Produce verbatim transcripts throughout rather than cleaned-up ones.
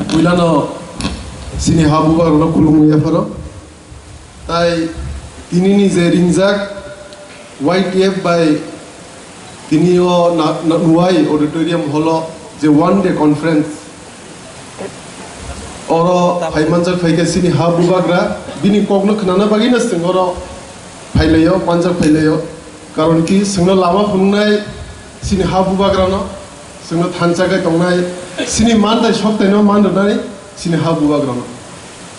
Puilano chini ha bubagrano khulumwi yapharo. Tai tinini je ringjak Y T F bai tini o na, na, Nuwai Auditorium Hall o je one day conference, oro phaimanjak phaikha chini ha bubagra, bini kokno khnana bagwino chwng oro phailaio, manjak phailaio. Karon ki chwngno lama phunuknai chini ha bubagrano, chwngno thansa khe tongnai, chini mantai soktaino man rwnai chini ha bubagrano.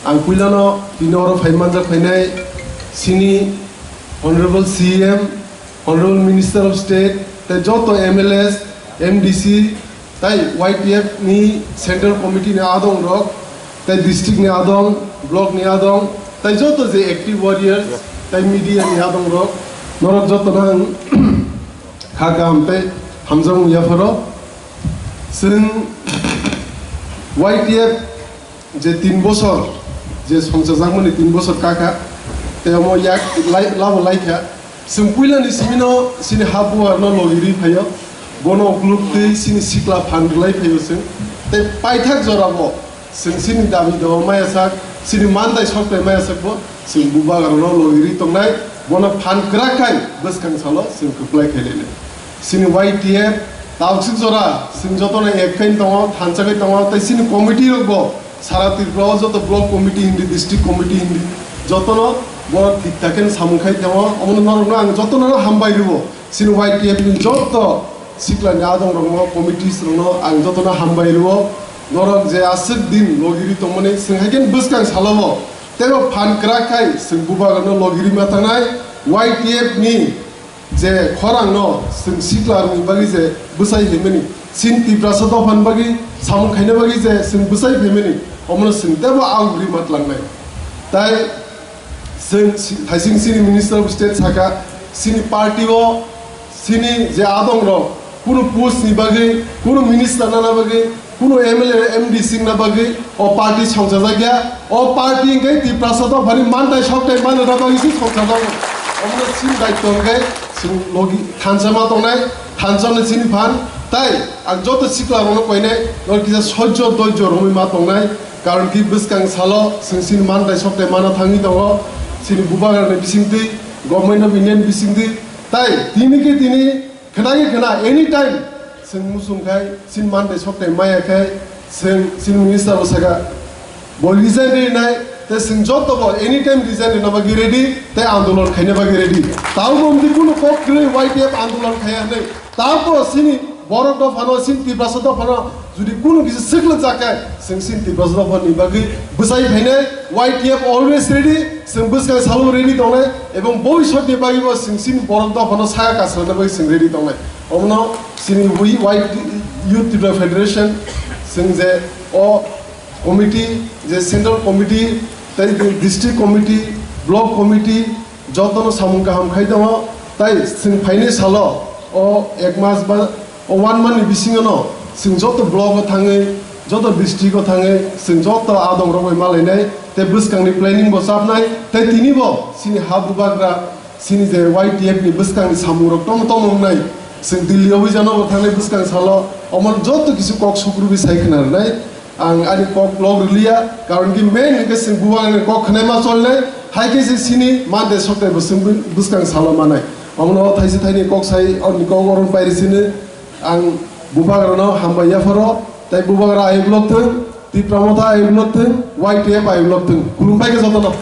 Ang puilano tini oro phai manjak phainai chini Honorable C M, Honorable Minister of State, tei joto M L As, M D C, tei Y T F ni Central Committee ni adong rok, tei district ni adong, block ni adong, tei joto je active warriors, tei media ni adong rok, norok joto no ang kha kaham tei hamjakmung yapharo. Chwng Y T F je tin bosor, je songchajakmani tin bosor kakha, tei omo yak lai, labo laikha. Chwng puilani simino chini ha bubagrano logi rwi phaio, bono ukluk twi chini sikla phan rwlai phaio chwng. Tei paithak jorabo chwng chini dabi dawa maya sak, chini mantai soktai maya sakbo chwng bubagrano logi rwi tongnai, bono phan kwrak khai bwskang salo chwng kwplai khai lainai. Chini Y T F taksik jora chwng jotono ek khai tongo, thansa khai tongo, tei chini committee rokbo sara Tripura o joto block committee hindi, district committee hindi, jotono bo thik thak khe samung khai tongo. Omono norokno ang jotono hambai rwo. Chini Y T F ni joto sikla ni adong rokno, committees rokno ang jotono hambai rwo. Norok je aswk din logi rwi tongmani chwng hai khe bwskang salo bo teibo phan kwrak khai chwng bubagrano logi rwi ma tangnai. Y T F ni je khorang no chwng sikla rwni bagwi je bwsai phaimani, chini Tiprasa dopha ni bagwi samung khaina bagwi je chwng bwsai phaimani, omono chwng teibo ang rwi ma tlangnai. Tai chwng si-, thaising chini Minister of State saka, chini party o chini je adong rok kunu post ni bagwi, kunu minister nana bagwi, kunu M L A, M D C wngna bagwi o party songchajakya. O party hwnkhe Tiprasa dophani mantai soktai manna bagwi se songchajago. Omono chini daityo hwnkhe chwng logi thansa ma tongnai, thansa no chini phan. Tai ang joto sikla rokno koinai, norok kisa sojjo doijjo romwi ma tongnai. Karon ki bwskang salo chwng chini mantai soktai mana thangwi tongo, chini bubagrani bisingtwi, Government of India ni bisingtwi. Tai tini khe tini khna khe khna, anytime chwng muchung khai, chini mantai soktai maya khai, chwng chini minister bo saka, bo resign rinai, tei chwng joto bo anytime resign rina bagwi ready, tei andolon khaina bagwi ready. Tamo bo wngwi kunu kok kwrwi Y T F andolon khaiya hwnwi. Tamo chini borok dophano, chini Tiprasa dophano jodi kunu kisa swkla jakhe, chwng chini Tiprasa dophani bagwi bwsai phainai, Y T F always ready, chwng bwskang salo ready tongnai, ebong boi sotni bagwi bo chwng chini borok dophano saka kasrana bagwi chwng ready tongnai. Omono chini wi-, Y T, Youth Tripura Federation, chwng je o committee, je central committee, tei district committee, block committee, jotono samung kaham khai tongo. Tai chwng phaini salo o ek mas ba o one month ni bisingo no chwng joto block o thangwi, joto district o thangwi chwng joto adong rok bai malainai, tei bwskang ni planning bo chapnai, tei tini bo chini ha bubagra, chini je Y T F ni bwskang ni samung rok tomo tomo wngnai, chwng Delhi o bai jano bo thangnai bwskang salo, omo joto kisu kok sukrubwi sai khna rwnai. Ang ani kok log rwliya, karon ki main hwnkhe chwng bubagrani kok khwnai ma cholnai, hai khe se chini mande soktai bo chwng bwskang salo manai. Omono thaisa thaini kok sai, oni kok oron pairi sini ang bubagrano hambai yapharo, tai bubagra ayuk lok thung, Tipra Motha ayuk lok thung, Y T F ayuk lok thung. Khulumbai khe jotono.